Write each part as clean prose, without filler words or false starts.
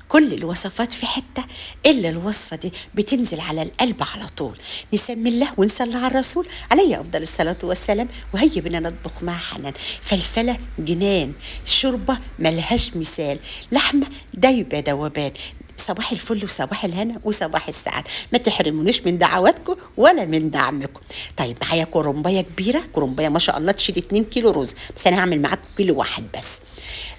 كل الوصفات في حتة إلا الوصفة دي بتنزل على القلب على طول. نسمي الله ونصلي على الرسول عليه أفضل الصلاة والسلام. وهيا بنا نطبخ مع حنان. فلفلة جنان، شوربة ملهاش مثال، لحمة دايبة دوبان. صباح الفل وصباح الهنا وصباح السعادة، ما تحرمونيش من دعواتكم ولا من دعمكم. طيب معايا كرنبايه كبيرة، كرنبايه ما شاء الله تشيل 2 كيلو رز، بس انا هعمل معاكم كيلو واحد بس.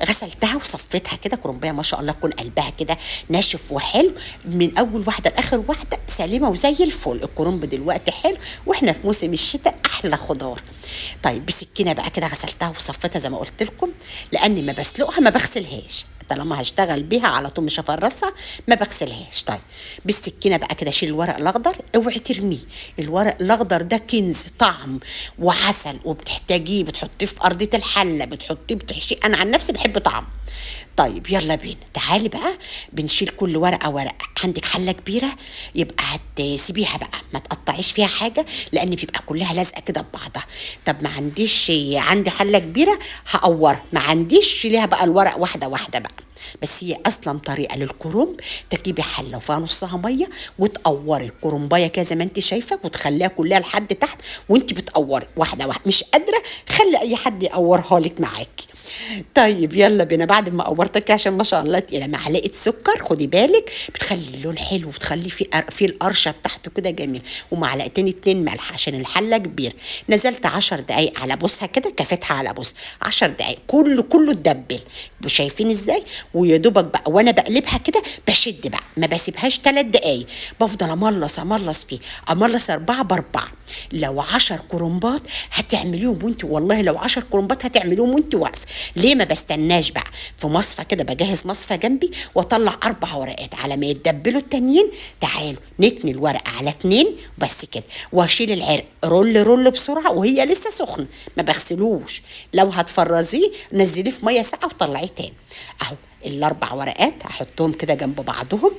غسلتها وصفيتها كده، كرنبايه ما شاء الله يكون قلبها كده ناشف وحلو، من اول واحدة لاخر واحدة سليمة وزي الفل. الكرنب دلوقتي حلو واحنا في موسم الشتاء، احلى خضار. طيب بسكينة بقى كده غسلتها وصفيتها زي ما قلت لكم، لان ما بسلقها ما بغسلهاش، طالما هشتغل بيها على طول مش هفرسها ما بغسلهاش. طيب بالسكينة بقى كده شيل الورق الاخضر، اوعي ترميه، الورق الاخضر ده كنز طعم وعسل، وبتحتاجيه بتحطيه في ارضية الحلة، بتحطيه بتحشيه، انا عن نفسي بحب طعمه. طيب يلا بينا، تعالي بقى بنشيل كل ورقة ورقة. عندك حله كبيرة يبقى هتسيبيها بقى، ما تقطعيش فيها حاجة لان بيبقى كلها لازقه كده ببعضها. طب ما عنديش، عندي حله كبيرة هقورها، ما عنديش شيليها بقى الورق واحدة واحدة بقى. بس هي اصلا طريقه للكرنب، تجيبي حله وفيها نصها مية وتقوري الكرنبايه كده زي ما انت شايفه، وتخليها كلها لحد تحت وانت بتقوري واحدة واحدة. مش قادرة خلي اي حد يقورها لك معاكي. طيب يلا بينا، بعد ما قورتك عشان ما شاء الله تقيلة، معلقه سكر، خدي بالك بتخلي اللون حلو وتخلي فيه القرشه بتاعته كده جميل، ومعلقتين 2 ملح عشان الحلة كبيرة. نزلت 10 دقايق على بوسها كده، كفتها على بوس 10 دقايق كله اتدبل، شايفين ازاي؟ ويا دوبك بقى وانا بقلبها كده بشد بقى، ما بسيبهاش 3 دقايق، بفضل املص فيه، املص 4 ب4. لو 10 كرنبات هتعمليهم وانت، والله لو 10 كرنبات هتعمليهم وانت واقفة. ليه ما بستناش بقى؟ في مصفى كده بجهز مصفى جنبي واطلع 4 ورقات على ما يتدبلوا التانيين. تعالوا نتني الورقة على 2 بس كده، واشيل العرق رول رول بسرعة وهي لسه سخنة، ما بغسلوش. لو هتفرزيه نزليه في مية ساقعه وطلعيه تاني. اهو ال4 ورقات هحطهم كده جنب بعضهم.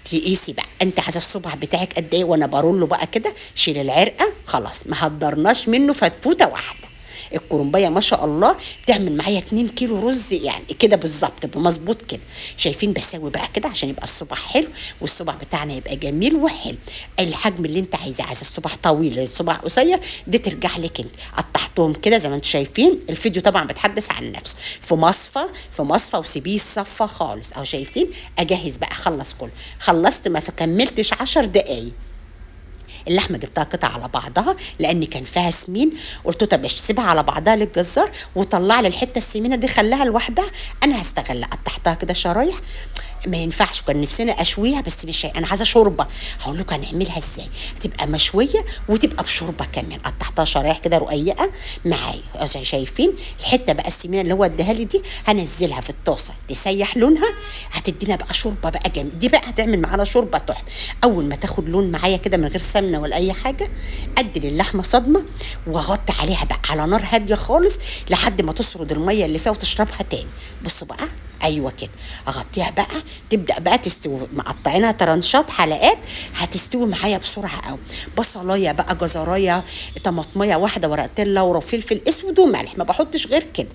تقيسي بقى انت عايزه الصبع بتاعك قد ايه، وانا برولة بقى كده. شيل العرقه خلاص، ما هدرناش منه فتفوته واحدة. الكرنبايه ما شاء الله تعمل معايا 2 كيلو رز يعني كده بالظبط، مظبوط كده. شايفين؟ بساوي بقى كده عشان يبقى الصبع حلو والصبع بتاعنا يبقى جميل وحلو. الحجم اللي انت عايزاه، عايزه الصبع طويل الصبع قصير، دي ترجع لك انت. قطعتهم كده زي ما انتم شايفين، الفيديو طبعا بتحدث عن نفسه. في مصفى، في مصفى، وسيبيه الصفة خالص اهو. شايفين؟ اجهز بقى، اخلص كله. خلصت ما كملتش 10 دقايق. اللحمة جبتها قطع على بعضها لان كان فيها سمين، قلت له طب سيبها على بعضها للجزار وطلع لي الحتة السمينه دي خليها لوحدها، انا هستغلها. قطعتها كده شرايح، ما ينفعش، كان نفسنا اشويها بس مش، انا عايزه شوربة. هقول لكم هنعملها ازاي، هتبقى مشوية وتبقى بشوربه كمان. قطعتها شرايح كده رقيقه معايا زي شايفين. الحتة بقى السمينه اللي هو اداها لي دي هنزلها في الطاسه تسيح لونها، هتدينا بقى شوربة بقى جامد. دي بقى هتعمل معانا شوربة تحفة. اول ما تاخد لون معايا كده من غير سمنه ولا اي حاجة، ادي للحمه صدمة واغطي عليها بقى على نار هادية خالص لحد ما تسرد المية اللي فيها وتشربها تاني. بصوا بقى، ايوه كده، اغطيها بقى، تبدا بقى تستوي. مقطعينها ترنشات حلقات، هتستوي معايا بسرعة قوي. بصلايه بقى، جزرايه، طماطميه واحدة، ورقتين لورا، وفلفل اسود وملح، ما بحطش غير كده.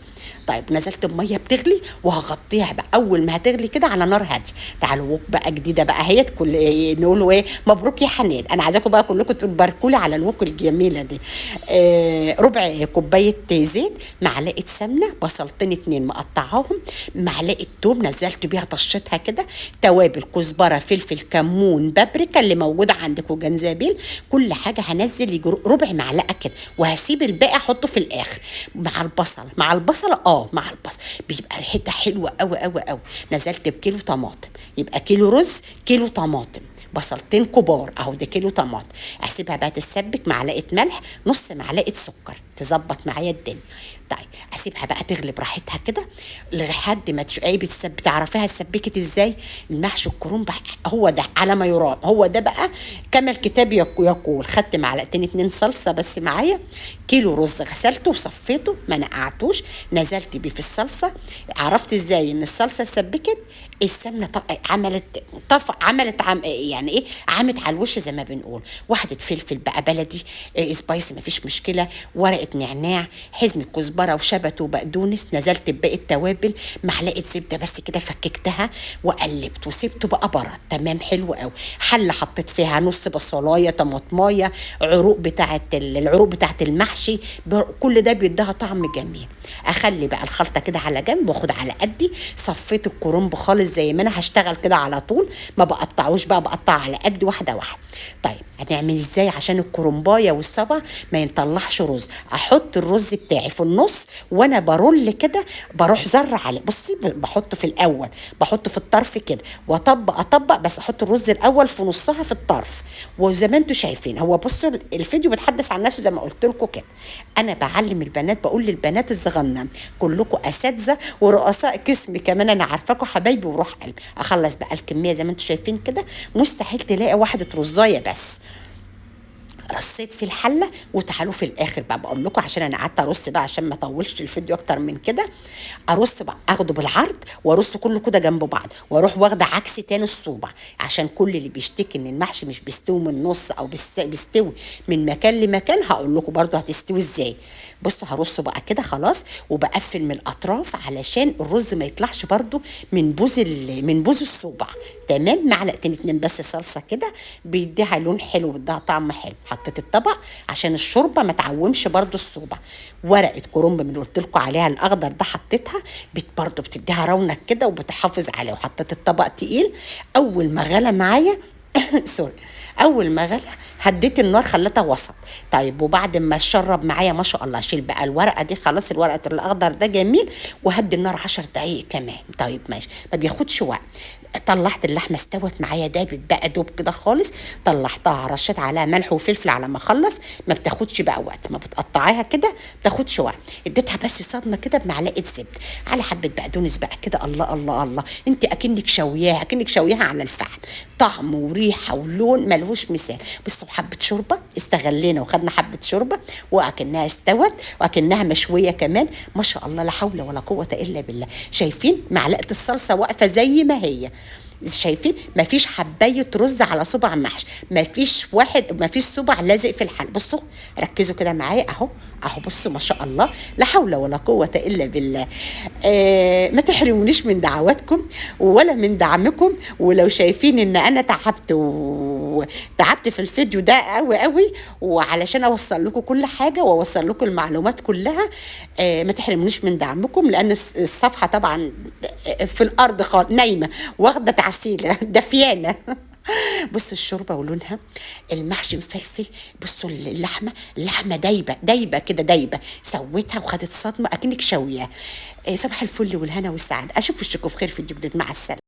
طيب نزلت المية بتغلي وهغطيها بقى. اول ما هتغلي كده على نار هادية. تعالوا وك بقى جديدة بقى اهيت، كل نقولوا ايه، مبروك يا حنان. انا عايزاكم بقى كلكم تباركوا لي على الوك الجميلة دي. ربع كوباية زيت، معلقه سمنه، بصلتين 2 مقطعاهم، معلقه توم نزلت بيها طشتها كده، توابل كزبره، فلفل، كمون، بابريكا اللي موجودة عندك، وجنزبيل، كل حاجة. هنزل يجي ربع معلقه كده، وهسيب الباقي احطه في الاخر مع البصل. مع البصل مع البصل بيبقى ريحتها حلوة قوي قوي قوي. نزلت بكيلو طماطم، يبقى كيلو رز كيلو طماطم، بصلتين كبار اهو، ده كيلو طماطم. اسيبها بقى تتسبك، معلقه ملح، نص معلقه سكر، تظبط معايا الدنيا. طيب اسيبها بقى تغلي براحتها كده لحد ما تشقي. بتعرفيها اتسبكت ازاي؟ المحشي الكرنب هو ده على ما يرام، هو ده بقى كما الكتاب يقول. خدت معلقتين 2 صلصه بس معايا، كيلو رز غسلته وصفيته ما نقعتوش، نزلت بيه في الصلصه. عرفت ازاي ان الصلصه اتسبكت؟ السمنة عملت طف، عملت عم يعني ايه، عمت على الوش زي ما بنقول. واحدة فلفل بقى بلدي، سبايسي مفيش مشكلة، ورقة ورقة نعناع، حزمه كزبره وشبت وبقدونس، نزلت بباقي التوابل، معلقه زبدة بس كده فككتها وقلبت وسبته بقى برد. تمام، حلو قوي. حله حطيت فيها نص بصلايه، طماطمايه، عروق بتاعه العروق بتاعه المحشي، كل ده بيديها طعم جميل. اخلي بقى الخلطة كده على جنب واخد على قدي. صفيت الكرنب خالص زي ما انا هشتغل كده على طول، ما بقطعوش بقى، بقطع على قد واحدة واحدة. طيب هنعمل ازاي عشان الكرنبايه والصبع ما ينطلعش رز؟ احط الرز بتاعي في النص وانا برول كده، بروح زر عليه. بصي، بحطه في الاول، بحطه في الطرف كده واطبق اطبق، بس احط الرز الاول في نصها في الطرف. وزي ما انتم شايفين، هو بصوا الفيديو بيتحدث عن نفسه زي ما قلت لكم كده. انا بعلم البنات، بقول للبنات الصغننه كلكم اساتذة ورؤساء قسم كمان، انا عارفاكم حبايبي وروح قلبي. اخلص بقى الكمية زي ما انتم شايفين كده، مستحيل تلاقي واحدة رزايه بس. رصيت في الحلة. وتعالوا في الاخر بقى بقول لكم، عشان انا قعدت ارص بقى عشان ما اطولش الفيديو اكتر من كده. ارص بقى، اخده بالعرض وارص كله كده جنب بعض، واروح واخده عكس تاني الصوبع، عشان كل اللي بيشتكي ان المحشي مش بيستوي من النص او بيستوي من مكان لمكان، هقول لكم برده هتستوي ازاي. بصوا هرصه بقى كده خلاص، وبقفل من الاطراف علشان الرز ما يطلعش برده من بوز من بوز الصوبع. تمام، معلقتين اتنين بس صلصه كده بيديها لون حلو وبيديها طعم حلو. حطيت الطبق عشان الشوربة ما تعومش برده الصوبع. ورقة كرنب من اللي قلت لكم عليها الاخضر ده حطيتها، برده بتديها رونق كده وبتحافظ عليه. وحطيت الطبق تقيل. اول ما غلى معايا sorry، اول ما غلى هديت النار خليتها وسط. طيب وبعد ما شرب معايا ما شاء الله، شيل بقى الورقة دي خلاص، الورقة الاخضر ده جميل، وهدي النار 10 دقايق كمان. طيب ماشي، ما بياخدش وقت. طلعت اللحمة استوت معايا، دابت بقى دوب كده خالص. طلعتها رشيت عليها ملح وفلفل على ما اخلص، ما بتاخدش بقى وقت، ما بتقطعيها كده بتاخدش وقت. اديتها بس صدمة كده بمعلقه زبدة على حبه بقدونس بقى كده. الله الله الله، انت اكنك شوياها، اكنك شوياها على الفحم، طعم وريحه ولون ملهوش مثال. بصوا حبه شوربة استغلينا وخدنا حبه شوربة، واكنها استوت واكنها مشوية كمان ما شاء الله، لا حول ولا قوة الا بالله. شايفين معلقه الصلصه واقفة زي ما هي، شايفين مفيش حبايه رز على صبع محشي، مفيش واحد، مفيش صبع لازق في الحل. بصوا ركزوا كده معايا اهو اهو، بصوا ما شاء الله لا حول ولا قوة الا بالله. ما تحرمونيش من دعواتكم ولا من دعمكم. ولو شايفين ان انا تعبت وتعبت في الفيديو ده قوي قوي، وعلشان اوصل لكم كل حاجة واوصل لكم المعلومات كلها، ما تحرمونيش من دعمكم، لان الصفحة طبعا في الارض خالص نايمة واخده تعسيله دفيانه. بصوا الشوربة ولونها، المحشي مفلفل، بصوا اللحمة، اللحمة دايبه دايبه كده دايبه، سويتها وخدت صدمة اكنك شوية. صباح الفل والهنا والسعادة، اشوف وشكم بخير في فيديو جديد. مع السلامة.